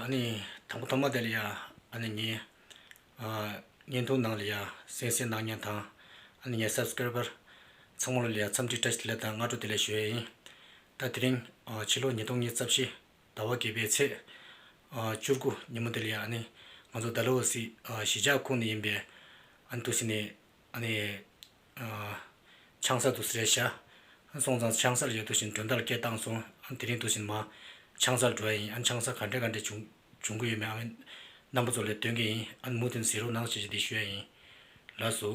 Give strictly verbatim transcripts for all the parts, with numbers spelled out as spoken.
ཨ་ནི་དང་པོ་ཐོག་མ་དེ་ལ་ཡ་ཨ་ནི་ངའི་ཨ་བརྙན་ཐུང་ནང་ལ་ཡ་གསན་གཟིགས་གནང་མཁན་དང་ཨ་ནི་ངའི་སབ་སི་ཀ་རའི་བར་ཚང་མ་ལ་ཡ་འཚམས་འདྲི་བཀྲ་ཤིས་བདེ་ལེགས་དང་སྔ་དྲོ་བདེ་ལེགས་ཞུ་ཡས་ཡིན། ད་དེ་རིང་ཨ་ཕྱི་ལོ་ཉིས་སྟོང་ཉི་ཤུ་རྩ་བཞི་ཟླ་བ་བརྒྱད་པའི་ཚེས་ཨ་བཅུ་དགུ་ཉིན་མོ་དེ་ལ་ཡ་ཨ་ནི་ང་ཚོ་ཌལ་ཧོ་སི་ཨ་གཞིས་ཆགས་ཁོངས་ནས་ཡིན་པའི་ཨ་ནི་འདུག་སེ་ནས་ཨ་ནི་ཨ་ཆང་ས་འདུག་སེ་རེད་ཤག་ཨ་སོང་ཙང་ཆང་ས་ལ་ཡ་འདུག་སེ་མགྲོན་བརྡ་ལ་སྐད་བཏང་སོང་། ཨ་དེ་རིང་འདུག་སེ་མར་ཆང་ས་ལ་འགྲོ་ཡ་ཡིན། ཨ་ཆང་ས་ག་འདྲ་ག་འདྲ་བྱུང་བྱུང་གི་ཡོད་མེད་ཨ་རྣམ་པ་ཚོ་ལ་སྟོན་གི་ཡིན། ཨ་མུ་མཐུད་གཟིགས་རོགས་གནང་ཞེས་འདི་ཞུ་ཡ་ཡིན། ལགས་སོ།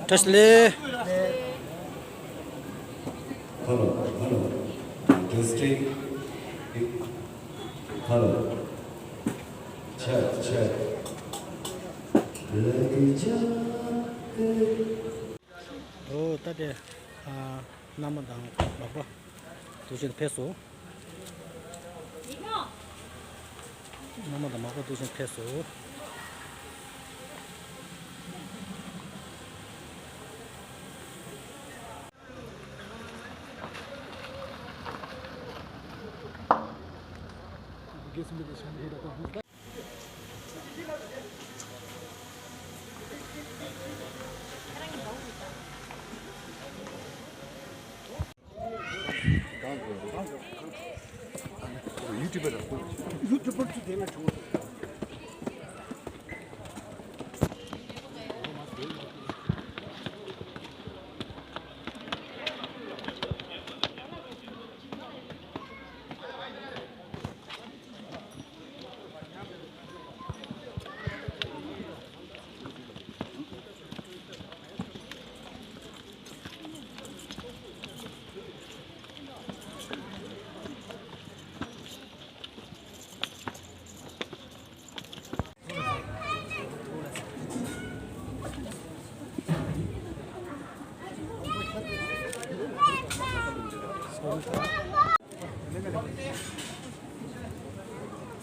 བཀྲ་ཤིས་བདེ་ལེགས། Hello, hello. Testing. Hello. Check, check. ཨོ་ད་དེ་ཨ་མནའ་མ་དང་མག་པ་འདུག་སེ་ཕེབས་སོང་། མནའ་མ་དང་མག་པ་འདུག་སེ་ཕེབས་སོང་།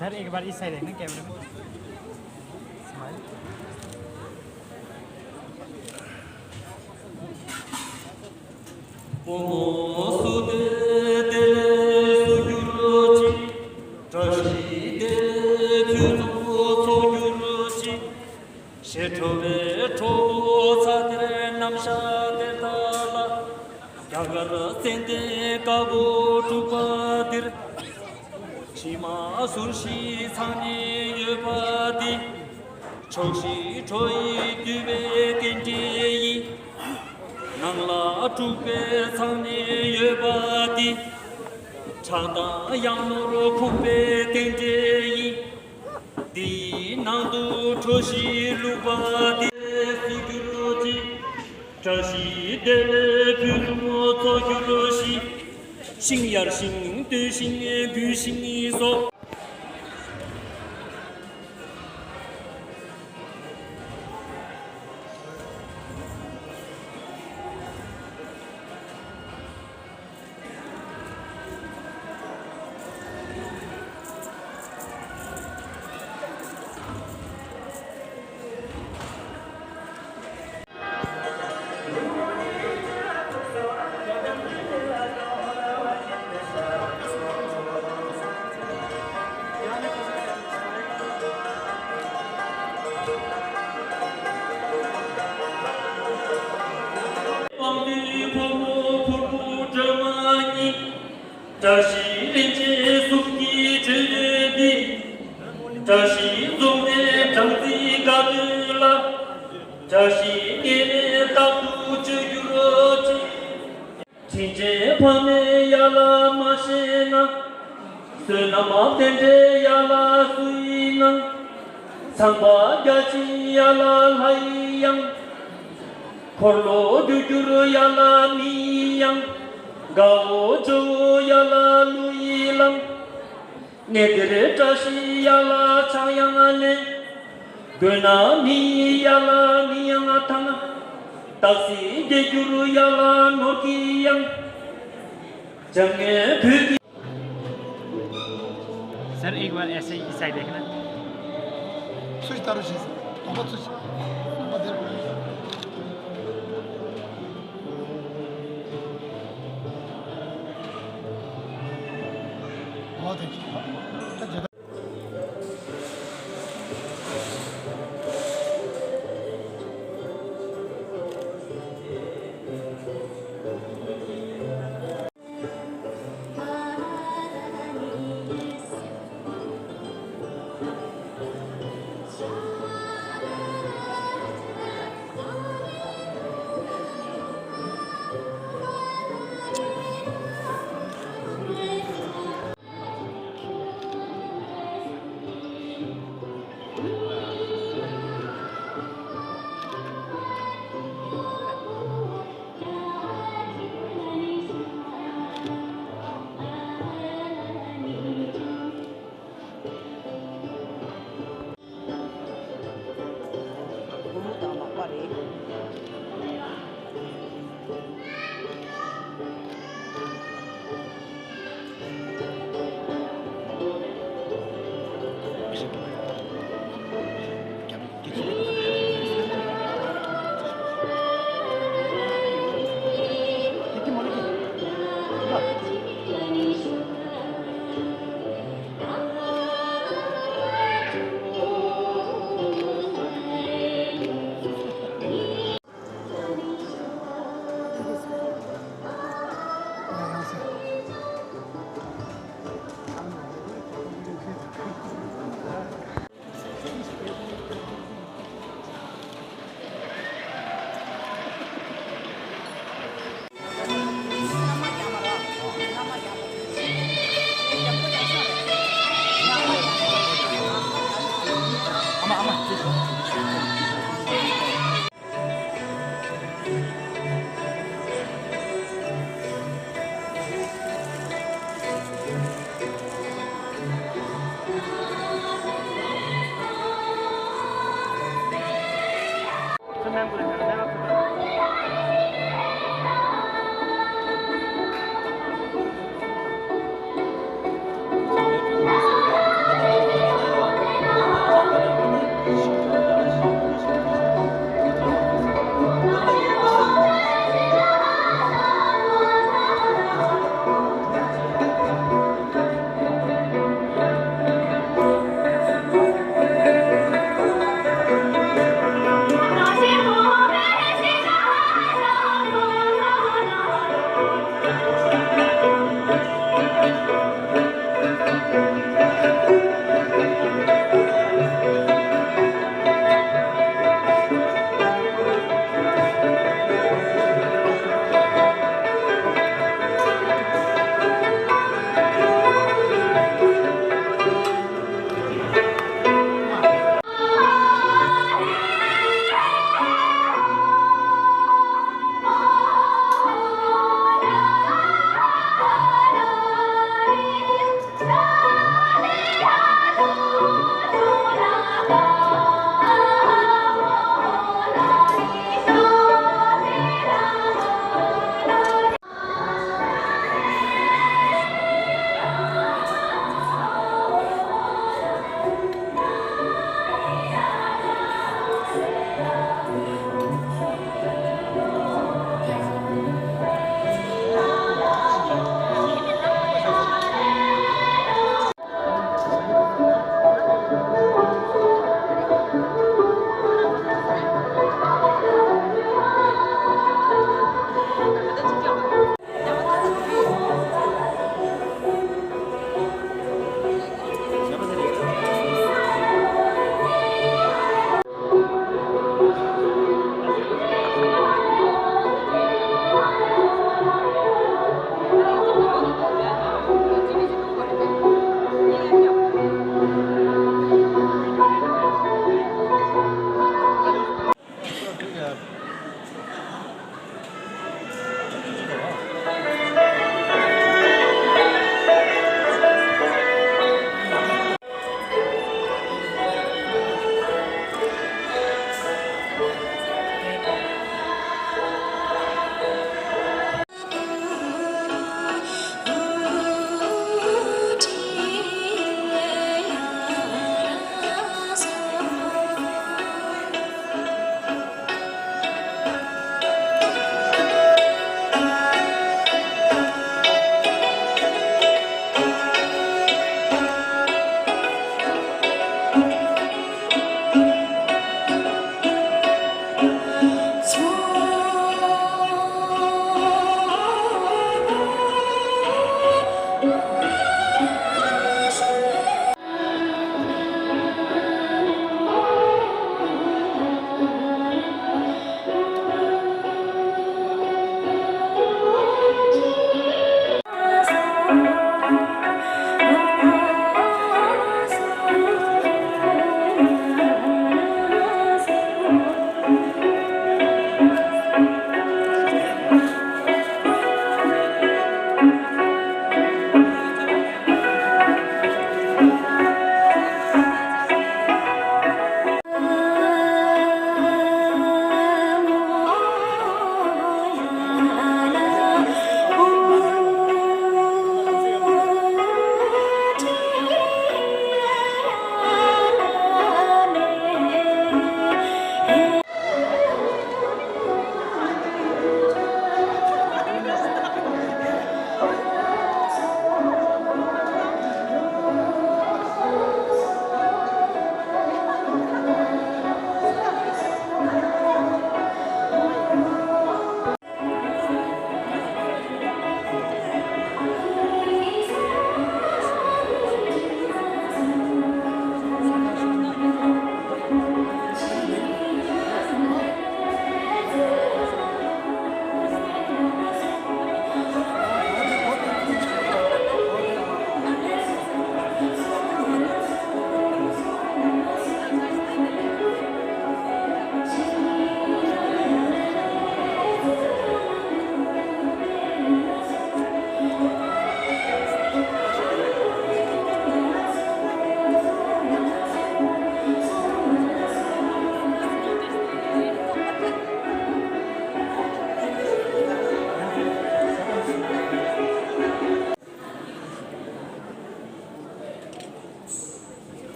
सर, एक बार इस साइड देखना, कैमरे में। स्माइल। ཞེས་ཁྲོ་བའི་ཁྲོ་བོ་ཚ་དེར་རྣམ་གཞག་དེར་བལྟ་ལ། རྒྱ་གར་ཙན་དན་དཀར་པོ་དྲུག་པ་འདིར། དྲི་མ་ཟུར་བཞི་ཚང་ནས་ཡོད་པ་འདི། ཕྱོགས་བཞི་ཁྲོ་ཡིས་བསྡུས་པའི་རྟེན་འབྲེལ་ཡིན། ནང་ལ་དྲུག་པའི་ཚང་ནས་ཡོད་པ་འདི། ཁྲག་དང་གཡང་ནོར་ཁོང་པའི་རྟེན་འབྲེལ་ཡིན། འདིའི་ནང་དུ་ཁྲོ་བཞི་བླུགས་པ་དེ་སུ་གྱུར་ཅིག་བཀྲ་ཤིས་བདེ་ལེགས་ཕུན་སུམ་ཚོགས་གྱུར་ཅིག་ཤིང་ཡར་ཤིང་སྟོན་ཤིང་འབུད་ཤིང་སོགས། དབང་འདུས་ཕོ་མོ་ཕུར་བུ་སྒྲོལ་མ་ཉིད། བཀྲ་ཤིས་རིན་ཆེན་གཟུགས་ཀྱི་འཕྲོད་བསྟེན་འདི། བཀྲ་ཤིས་འཛུམ་པའི་སྦྲང་རྩིའི་དགའ་སྟོན་ལ། བཀྲ་ཤིས་ངེས་ལེགས་རྟག་ཏུ་སྤྱོད་གྱུར་ཅིག་སེང་ཆེན་ཕ་མའི་ཡ་ལ་མ་ཤེས་ན། བསོད་ནམས་རྟེན་འབྲེལ་ཡ་ལ་སུ་ཡིན་ན། ཚངས་པ་བརྒྱ་བྱིན་ཡ་ལ་ལྷ་ཡིན་ཡང་། འཁོར་ལོ་བསྒྱུར་འགྱུར་ཡ་ལ་མི་ཡིན་ཡང་། དགའ་བོ་ཇོ་བོ་ཡ་ལ་ཀླུ་ཡིན་ལང་། གནས་འདིར་བཀྲ་ཤིས་ཡ་ལ་ཕྱྭ་གཡང་ནས། དགོན་ན་མི་ཡི་ཡ་ལ་མི་གཡང་ཐང་། སྟག་གཟིག་དགེ་སྒྱུར་ཡ་ལ་ནོར་གྱི་གཡང་། སྦྱང་ངན་བོད་ཀྱི། सर, एक बार ऐसे ही साइड देखना। ཚུར་ལྟ་རོགས་བྱེད། དོགས་པ་ཚུར་བྱེད། དོགས་པ་དེར། ཨོ་དེ་ད་ཇི་ལྟར།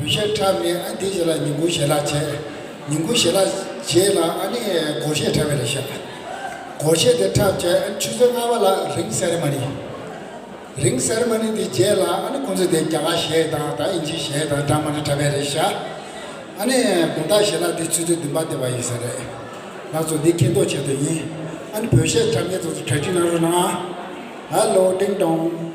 བོད་གཞས་འཁྲབ་ནས་ཨ་འདི་རྗེས་ལ་ཉིན་གུང་ཞལ་ལག་བྱས། ཉིན་གུང་ཞལ་ལག་རྗེས་ལ་ཨ་ནི་སྒོར་གཞས་འཁྲབ་པ་རེད་ཤག་སྒོར་གཞས་དེ་འཁྲབ་བྱས་ཨ་ནི་ཆུ་ཚོད་ལྔ་པ་ལ་རིང་སེ་རི་མ་ནི། རིང་སེ་རི་མ་ནི་དེ་རྗེས་ལ་ཨ་ནི་ཁོང་ཚོས་དེ་རྒྱ་གར་གཞས་དང་ད་ཨིན་ཇི་གཞས་དང་འདྲ་མ་འདྲ་འཁྲབ་པ་རེད་ཤག་ཨ་ནི་དགོང་དག་ཞལ་ལག་དེ་ཆུ་ཚོད་བདུན་པ་དེ་བ་ཡིན་ས་རེད། ང་ཚོ་འདི་མཁྱེན་རྟོགས་ཆེད་དུ་ཡིན། ཨ་ནི་བོད་གཞས་འཁྲབ་མཁན་ཚོ་ཚོ་གྲ་སྒྲིག་གནང་རོགས་གནང་། ཧ་ལོ། ཏིང་ཏོང་།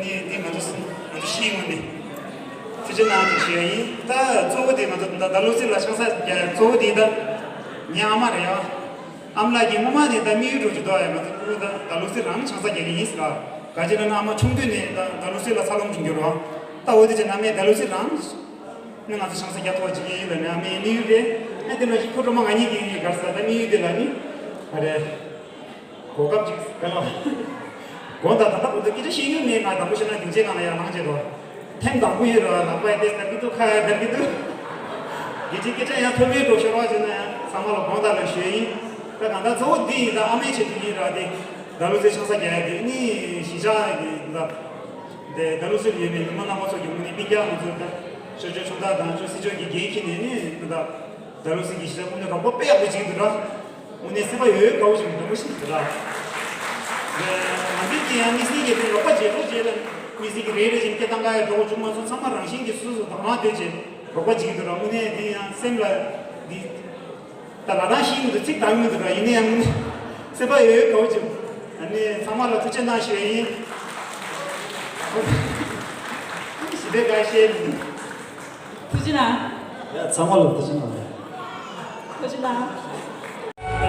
ནི་དེ་ང་ཚོ་ང་ཚོ་ཤེས་ངོ་ནས་ཐུགས་རྗེ་གནང་ཞེས་ཞུ་ཡ་ཡིན། ད་གཙོ་བོ་དེ་ང་ཚོ་ད་ད་ལོ་ཚིག་ལ་ཆང་ས་རྒྱག་གཙོ་བོ་དེ་ད་ངའི་ཨ་མ་རེད་ཡ། ཨ་མ་ལགས་ཀྱིས་སྔོན་མ་ནས་ད་དམིགས་ཡུལ་འགྲོ་རྒྱུ་འདུག་ཡ། ང་ཚོ་ཕྲུ་གུ་ད་ད་ལོ་ཚིག་རང་ཆང་ས་རྒྱག་གི་ཡིན་ཟེར་ལ། ག་ཅི་ལབ་ན་ཨ་མ་ཆུང་དུས་ནས་ད་ད་ལོ་ཚིག་ལ་འཚར་ལོངས་བྱུང་རྒྱུ་རེད་བ། ད་འོ་དེ་ཅི་ན་མེད་ད་ལོ་ཚིག་རང་ནས་ང་ཚོ་ཆང་ས་རྒྱག་ཐུབ་པ་བྱེད་ཀྱི་ཡིན་ལབ་ནས་ཨ་མའི་དམིགས་ཡུལ་རེད། ཨ་དེ་ནང་བཞིན་ཁོ་སྒྲོལ་མ་ང་གཉིས་ཀྱི་ག་རེ་ཟེར་ད་དམིགས་ཡུལ་དེ་ལ་ནི་ག་རེ། གོ་སྐབས་ཅིག་ག་ལ། དགོངས་དག་ད་ལྟ་བར་དུ་སྐད་ཆ་བཤད་མྱོང་མེད། ང་དང་པོ་བཤད་ན་སྡིངས་ཆའི་སྒང་ལ་ཡར་ལངས་བྱས་འགྲོ། ཐེངས་དང་པོ་ཡིན་ར་ལག་པ་ཡར་ཏེ་སྟར་གི་འདུག་ཁ་ཡར་སྟར་གི་འདུག་རྒྱལ་སྤྱིའི་སྐད་ཆ་ཡང་ཐོན་མེད་འགྲོ་ཤོར་བ་བྱས་ན་ཡང་ཚང་མ་ལ་དགོངས་དག་ལ་ཞུ་ཡིན། ད་གང་ལྟར་གཙོ་བོ་འདི་ཡིན་ད་ཨ་མའི་ཆེད་དུ་ཡིན་ར་དེ། ད་ལོ་ཚེ་ཆང་ས་རྒྱག་ཡ་དེ་ནི་གཞིས་ཆགས་ཀྱི་ད། དེ་ད་ལོ་ཚེ་ཡོད་པའི་ནུ་མ་རྣམ་པ་ཚོ་གི་དངོས་གནས་སྤུན་ཀྱག་ང་ཚོ་ད་ཤོ་ཅོ་ཆུང་བདག་དང་ཆུ་སྲིད་ཆོས་ཀྱི་འགན་འཁྱེར་ནས་ནི་ད། ད་ལོ་ཚེ་གི་གཞིས་ཆགས་དངོས་གནས་རོགས་པ་དཔེ་ཡག་པོ་བྱེད་ཀྱི་འདུག་ར། དངོས་གནས་སེམས་པ་ཡོད་ཡོད་དགའ་བོ་ཞིག་འདུག་མ་ཤེས་ཟེར་ལ། ང་ཚོའི་དེ་ཡང་དམིགས་བསལ་གྱི་དེ་རོགས་པ་བྱེད་རོགས་བྱེད་ལ། དམིགས་བསལ་གྱི་རེ་རེ་བཞིན་སྐད་བཏང་ག་ཡ་འགྲོ་བཅུག་མ་སོང་། ཚང་མ་རང་བཞིན་གྱིས་སོ་སོ་དང་རང་བསྡད་བྱས་རོགས་པ་བྱེད་ཀྱི་འདུག་ར། དངོས་གནས་དེ་ཡང་སེམས་ལ་འདི་ད་ལ་རང་ཤེས་ཀྱི་འདུག་ཚིག་དག་མི་འདུག་ར། ཡིན་ན་ཡང་དངོས་གནས་སེམས་པ་ཡོད་ཡོད་དགའ་བོ་བྱེད། ཨ་ནི་ཚང་མ་ལ་ཐུགས་རྗེ་གནང་ཞུ་ཡ་ཡིན། ཞི་བདེ་དགའ་བཤད་མི་འདུག་ཐུགས་རྗེ་གནང་། ཡ་ཚང་མ་ལ་ཐུགས་རྗེ་གནང་། ཐུགས་རྗེ་གནང་།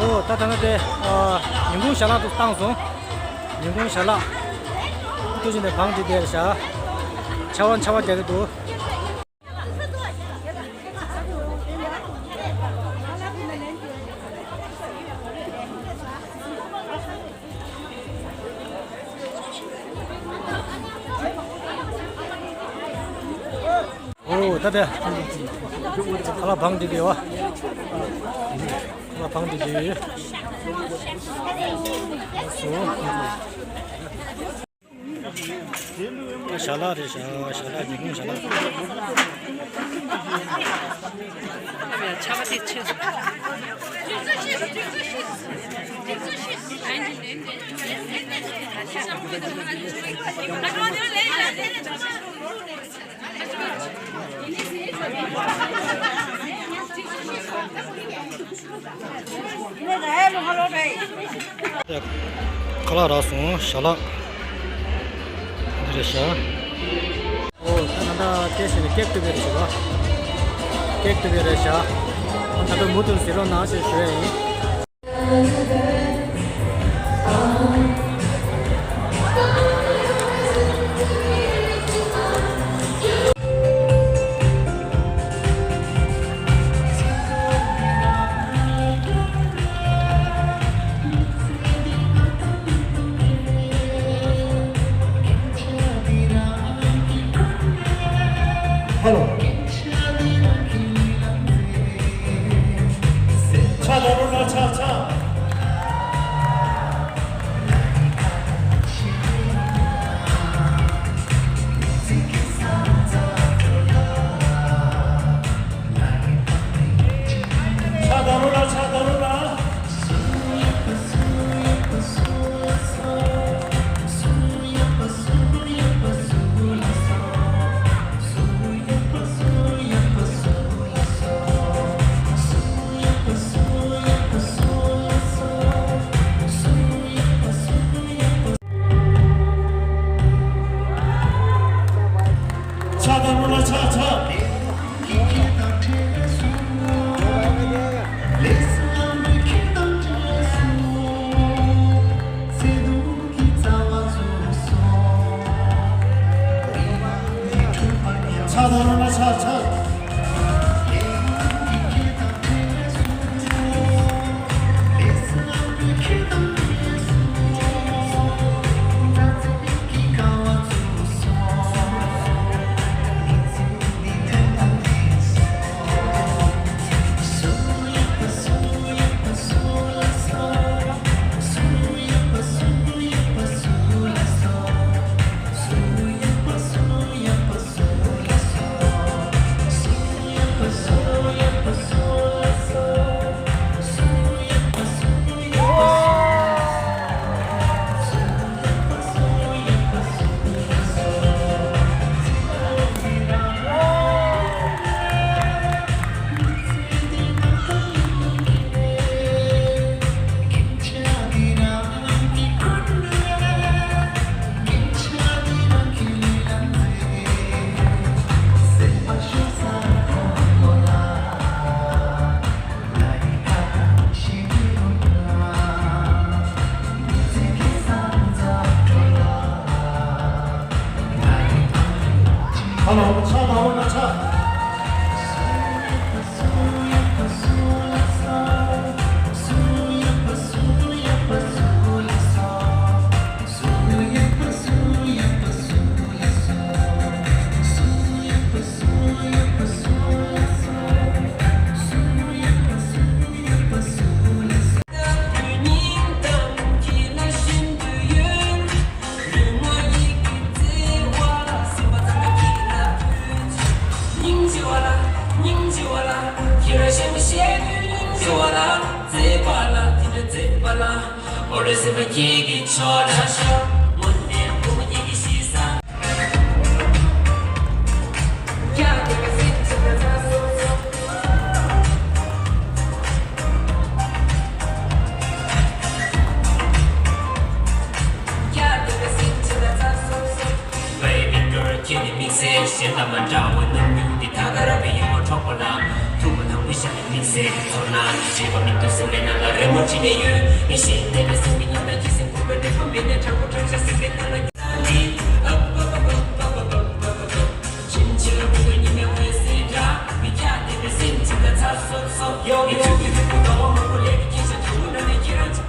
ཨོ་ད་ད་ན་དེ་ཨ་ཉིན་གུང་ཞལ་ལག་ཏུ་བཏང་སོང་། ཉིན་གུང་ཞལ་ལག་ཏུ་བཞིན་དེ་བང་དེ་དེར་བཞག་ཆ་བ་ཆ་བ་རྒྱག་གི་འདུག་ཨོ་ད་དེ་ཁ་ལག་བང་དེ་དེ་བ། ཁ་ལག་བང་དེ་དེ་སོང་། ཞལ་ལག་རེད་ཤག་ཞལ་ལག་ཉིན་གུང་ཞལ་ལག་ཆར་པ་དེ་ཆེ་སོང་། ཁ་ལག་རག་སོང་། ཞལ་ལག་འདི་རེད་ཤག་ཨོ་ད་ང་ད་ལྟ་ཞིག་ནས་ཀེག་ཐུབ་པའི་རེད་ཤག་ཀེག་ཐུབ་པའི་རེད་ཤག་ད་ལྟ་མུ་མཐུད་ཟེར་རོགས་གནང་ཞེས་ཞུ་ཡ་ཡིན། Hello. Baby girl, ཁྱེད་ནི་དམིགས་བསལ། གཞན་དང་མ་འདྲ་བའི་རྣམ་འགྱུར་འདི། ད་ག་རང་བའི་ཡིད་འཕྲོག་པ་ལ། ཐུག་པ་དང་པོ་ཤ་ནི་དམིགས་བསལ་ཚོར་སྣང་བྱེད་པ་མི་འདུག་སེམས་པའི་ནང་ལ་རི་མོ་བྲིས་ནས་ཡོད། མི་ཤེས་གནས་པའི་སེམས་ཀྱི་ནང་ལ་ཁྱི་སེམས་ཁུག་པའི་འདྲེད་པ་མེད་ནས་དྲང་པོ་དྲང་བཞག་སེམས་པའི་ནང་ལ་ནི། ཕྱིན་ཆད་ལ་ཕུག་པའི་ཉི་མའི་འོད་ཟེར་འདྲ། མི་ཁྱག་ལྡན་པའི་སེམས་ཅན་ལ་ཚ་སོབ་སོབ་ཡོང་། མི་ཚུགས་པའི་ཕྲུ་གུ་འདྲ་བོ་མང་པོ་ལས་ཀྱི་ཁྱི་ཤ་དྲང་པོ་ན་ནས་ཁྱེད་རང་ཅག་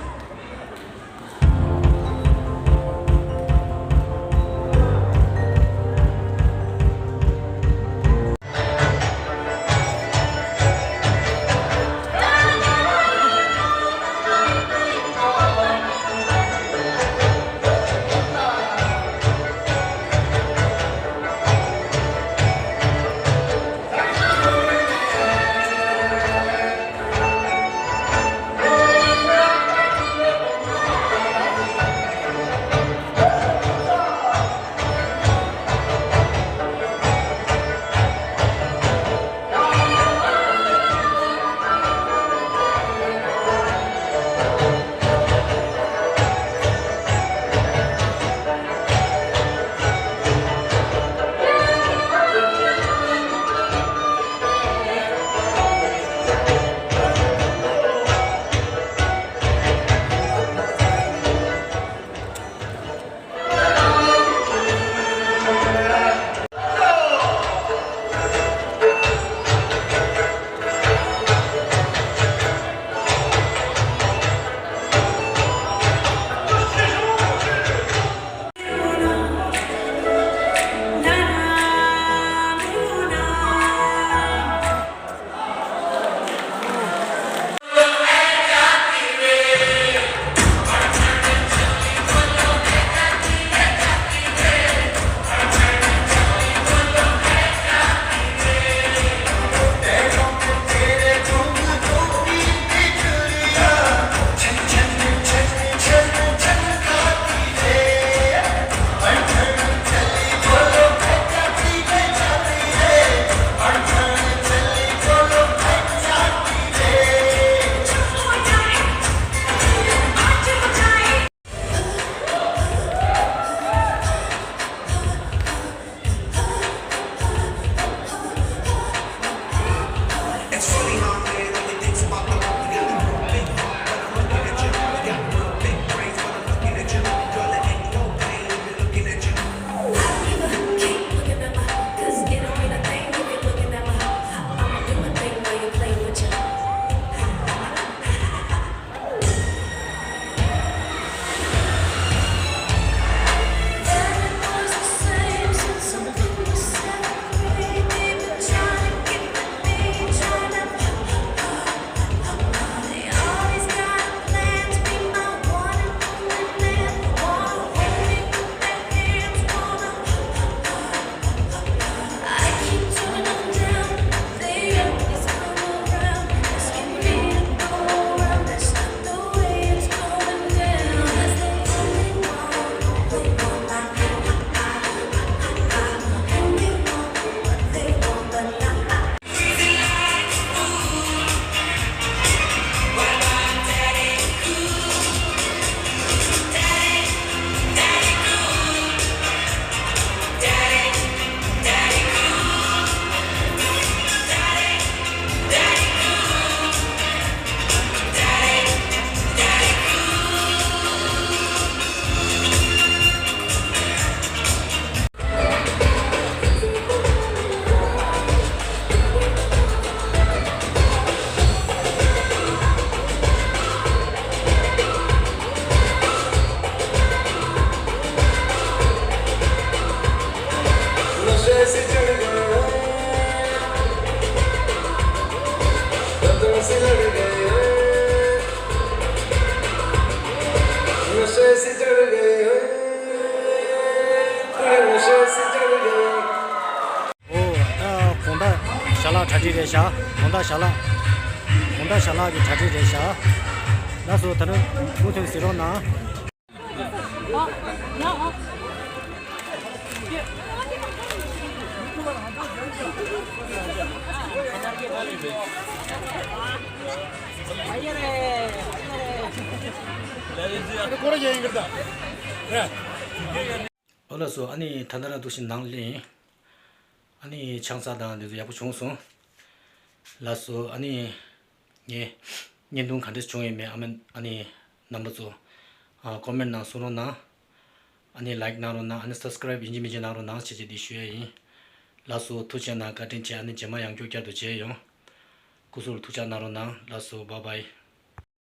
ཨོ། ད་དགོང་དག་ཞལ་ལག་གྲ་སྒྲིག་རེད་ཤག་དགོང་དག་ཞལ་ལག་དགོང་དག་ཞལ་ལག་གི་གྲ་སྒྲིག་རེད་ཤག་ལགས་སོ། ད་ནི་མུ་མཐུད་གཟིགས་རོགས་གནང་། ཨོ་ལགས་སོ། ཨ་ནི་ད་ལྟ་རང་འདུག་བཞིན་ནང་ལེན། ཨ་ནི་ཆང་ས་དང་འདི་ཚོ་ཡག་པོ་བྱུང་སོང་། ལགས་སོ། ཨ་ནི་ངས་བརྙན་ཐུང་ག་འདྲས་བྱུང་ཡོད་མེད། ཨ་མ། ཨ་ནི་རྣམ་པ་ཚོ་ཨ་ཀོ་མེན་ནང་གསུང་རོགས་གནང་། ཨ་ནི་ལའིཀ་གནང་རོགས་གནང་། ཨ་ནི་སབ་སི་ཀ་རའིབ་ཡིན་གཅིག་མིན་གཅིག་གནང་རོགས་གནང་བྱས་བྱས་འདི་ཞུ་ཡ་ཡིན། ལགས་སོ། ཐུགས་རྗེ་གནང་། བཀའ་དྲིན་ཆེ། ཨ་ནི་རྗེས་མ་ཡང་བསྐྱར་བསྐྱར་དུ་མཇལ་ཡོང་། སྐུ་གཟུགས་ལ་ཐུགས་ཅག་གནང་རོགས་གནང་། ལགས་སོ། བྷའི་བྷའི།